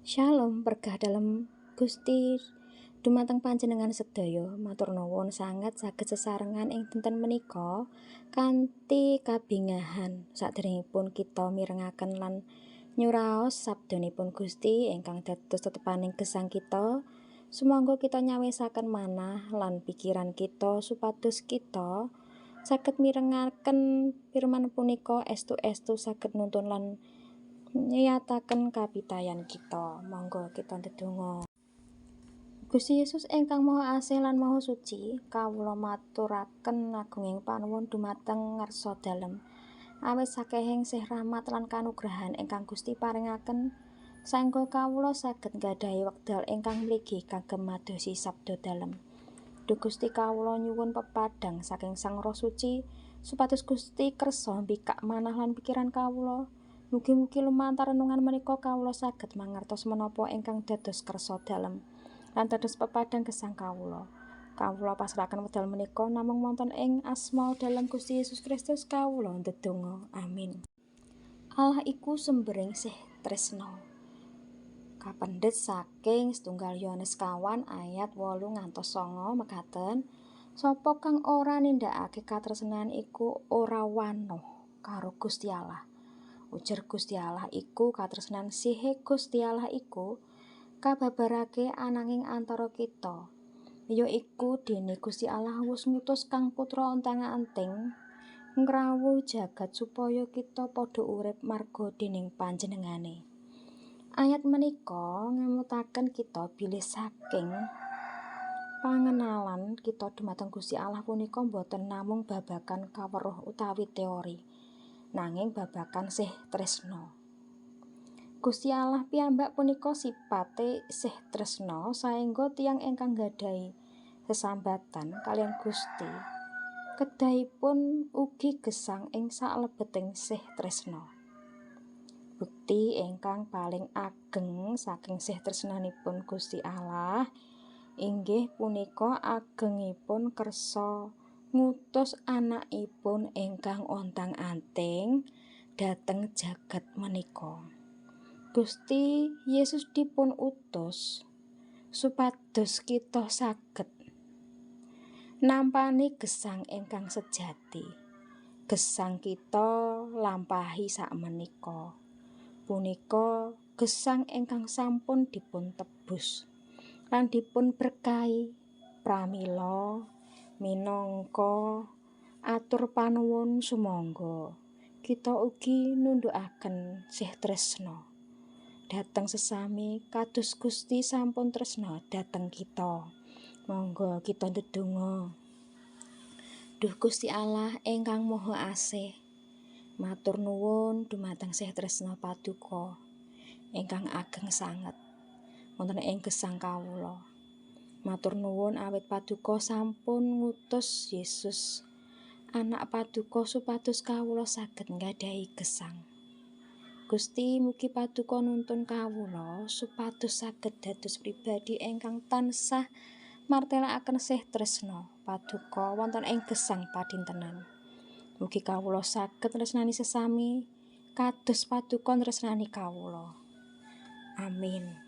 Shalom berkah dalem Gusti dumateng panjenengan sedaya. Matur nuwun sanget saged sesarengan ing dinten menika kanthi kabingahan. Saderengipun kita mirengaken lan nyuraos sabdanipun Gusti ingkang dados tetepaning gesang kita, sumangga kita nyawisaken manah lan pikiran kita supados kita saged mirengaken firman punika estu-estu saged nuntun lan nyataken kapitayan kita. Monggo kita ndedonga. Gusti Yesus ingkang Maha Asih lan Maha Suci, kawula maturaken agunging panuwun dumateng ngarsa dalem. Awit sakehing sih rahmat lan kanugrahan ingkang Gusti paringaken, saengga kawula saged nggadahi wekdal ingkang mligi kagem madosi sabda dalem. Duh Gusti, kawula nyuwun pepadhang saking Sang Roh Suci supados Gusti kersa mbikak manah lan pikiran kawula. Mugi-mugi lumantar renungan menika kawula saged mangertos menapa ingkang dados kersa dalem lan dados pepadhang gesang kawula. Kawula pasrahaken wekdal menika namung wonten ing asma dalem Gusti Yesus Kristus kawula ndedonga. Amin. Allah iku sumbering sih tresna. Kapendhet saking setunggal Yohanes 2 ayat 8 ngantos 9 mekaten, sapa kang ora nindakake katresnan iku ora wanoh karo Gusti Allah. Ujar Gusti Allah iku katresnan. Sihe Gusti Allah iku kababarake ananging antara kita, ya iku dene Gusti Allah wus ngutus Kang Putra ontang-anting ngrawuh jagat supaya kita padha urip marga dening panjenengane. Ayat menika ngemutaken kita bilih saking pangenalan kita dumateng Gusti Allah punika boten namung babagan kaweruh utawi teori, nanging babagan sih tresna. Gusti Allah piyambak punika sipate sih tresna, saengga tiyang ingkang nggadahi sesambatan kaliyan Gusti kedahipun ugi gesang ing salebeting sih tresna. Bukti ingkang paling ageng saking sih tresnanipun Gusti Allah inggih punika agengipun kersa ngutus anakipun ingkang ontang-anting dhateng jagat menika. Gusti Yesus dipun utus supados kita saged nampani gesang ingkang sejati. Gesang kita lampahi sakmenika punika gesang ingkang sampun dipun tebus lan dipun berkahi. Pramila minangka atur panuwun, sumangga kita ugi nundhukaken sih tresna dhateng sesami kados Gusti sampun tresna dhateng kita. Monggo kita ndedonga. Duh Gusti Allah ingkang Maha Asih, matur nuwun dumateng sih tresna paduka ingkang ageng sanget wonten ing gesang kawula. Matur nuwun awit paduka sampun ngutus Yesus anak paduka supados kawula saged nggadahi gesang. Gusti, mugi paduka nuntun kawula supados saged dados pribadi ingkang tansah martelakaken sih tresna paduka wonten ing gesang padintenan. Mugi kawula saged tresnani sesami kados paduka tresnani kawula. Amin.